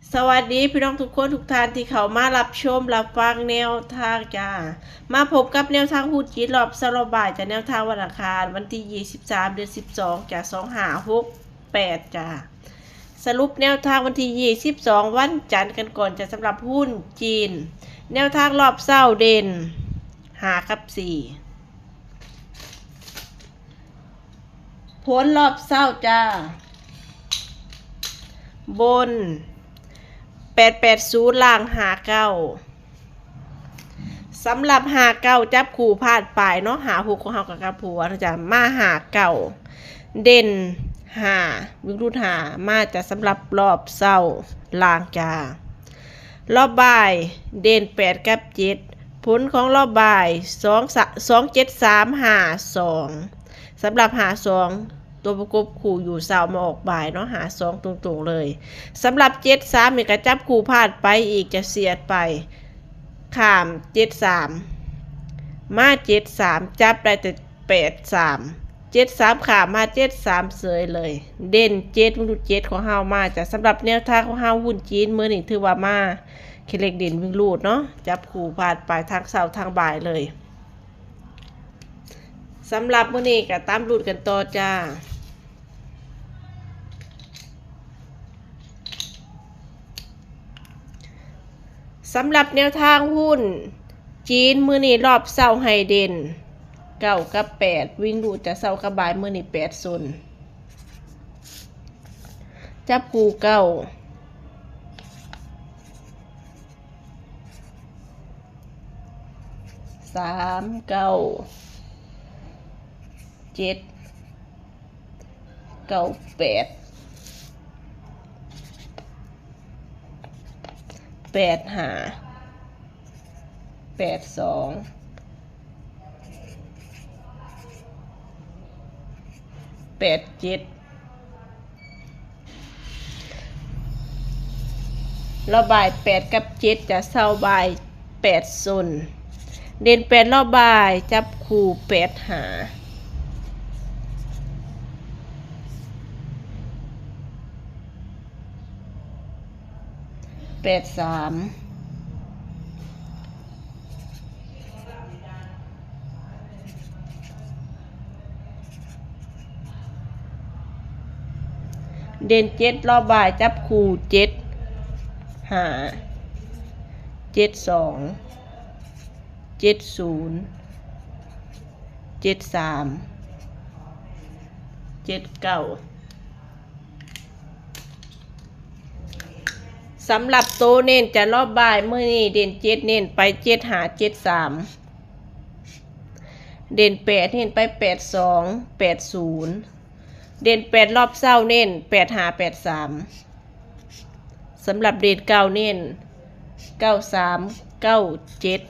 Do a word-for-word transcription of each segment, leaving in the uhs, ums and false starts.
สวัสดีพี่น้องทุกคนทุกท่านที่เข้ามารับชมรับฟังแนวทางจ้า มาพบกับแนวทางหุ้นจีนรอบเช้ารอบบ่ายจ้า แนวทางวันอังคารวันที่ยี่สิบสาม เดือนสิบสองจ้า สองห้าหกแปดจ้า สรุปแนวทางวันที่ยี่สิบสองวันจันทร์กันก่อนจ้า สำหรับหุ้นจีน แนวทางรอบเช้าเด่นห้ากับสี่ ผลรอบเช้าจ้า บน แปดแปดศูนย์ ล่าง ห้าเก้า สำหรับ ห้าเก้า จับคู่พลาดไปเนาะ ห้าหก ของเฮากับกับหัวนะจ้ะ มา ห้าเก้า เด่น ห้า วิ่งรูด ห้า มาจ้ะ สำหรับรอบเช้าล่างจ้า รอบบ่ายเด่น แปด กับ เจ็ด ผลของรอบบ่าย สอง สอง เจ็ด สาม ห้า สอง สำหรับ ห้าสอง ตัวประกบคู่อยู่เช้ามาออกบ่ายเนาะ ห้าสอง ตรงๆเลย สำหรับ เจ็ดสาม นี่ก็จับคู่พลาดไปอีกจะเสียดไป ข้าม เจ็ดสาม มา เจ็ดสาม จับได้แต่ แปดสาม เจ็ดสาม ข้ามมา เจ็ดสาม เสยเลย เด่น เจ็ด วิ่งรูด เจ็ด ของเฮามาจ้ะ สำหรับแนวทางของเฮาหุ้นจีนมื้อนี้ถือว่ามา เขตเลขเด่นวิ่งรูดเนาะ จับคู่พลาดไปทั้งเช้าทั้งบ่ายเลย สำหรับมื้อนี้ก็ตามลุ้นกันต่อจ้า สำหรับแนวทางหุ้นจีนมื้อนี้รอบเช้าให้เด่น เก้า กับ แปด วิ่งรูดจะเช้ากับบ่ายมื้อนี้ แปด ซน จับคู่ เก้า สาม เก้า เจ็ด เก้า แปด แปด ห้า แปด สอง แปด เจ็ด รอบบ่าย แปด กับ เจ็ด จะเช้าบ่าย แปด ซน เด่น แปด รอบบ่าย จับคู่ แปด ห้า แปด สาม เด่น เจ็ด รอบบ่าย จับคู่ เจ็ด ห้า เจ็ด สอง เจ็ด ศูนย์ เจ็ด สาม เจ็ด เก้า สำหรับโตเน้นจะรอบบ่ายมื้อนี้เด่น เจ็ด เน้นไป เจ็ด ห้า เจ็ด สาม เด่น แปด เน้นไป แปด สอง แปด ศูนย์ เด่น แปด รอบเช้าเน้น แปด ห้า แปด สาม สำหรับเด่น เก้า เน้น เก้า สาม เก้า เจ็ด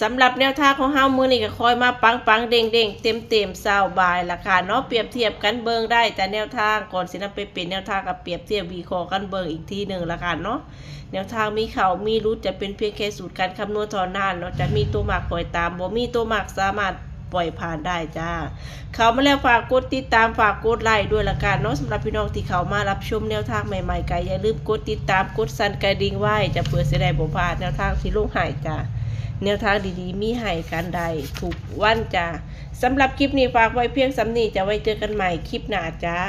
สำหรับแนวทางของเฮามื้อนี้ก็คอยมาปังๆ เด้งๆ เต็มๆ เช้าบ่ายล่ะค่ะเนาะ เปรียบเทียบกันเบิ่งได้จ้ะ แนวทางก่อนสินำไปเป็นแนวทางก็เปรียบเทียบวิเคราะห์กันเบิ่งอีกทีหนึ่งล่ะค่ะเนาะ แนวทางมีเข้ามีหลุด จะเป็นเพียงแค่สูตรการคำนวณเท่านั้นเนาะ จะมีตัวมักปล่อยตาม บ่มีตัวมักสามารถปล่อยผ่านได้จ้า เข้ามาแล้วฝากกดติดตาม ฝากกดไลค์ด้วยล่ะกันเนาะ สำหรับพี่น้องที่เข้ามารับชมแนวทางใหม่ๆ ก็อย่าลืมกดติดตาม กดสั่นกระดิ่งไว้จ้ะ เพื่อสิได้บ่พลาดแนวทางที่ลงให้จ้ะ แนวทางดีๆ มีให้กันได้ทุกวันจ้ะ สำหรับคลิปนี้ฝากไว้เพียงส่ำนี้จ้ะ ไว้เจอกันใหม่คลิปหน้าจ้า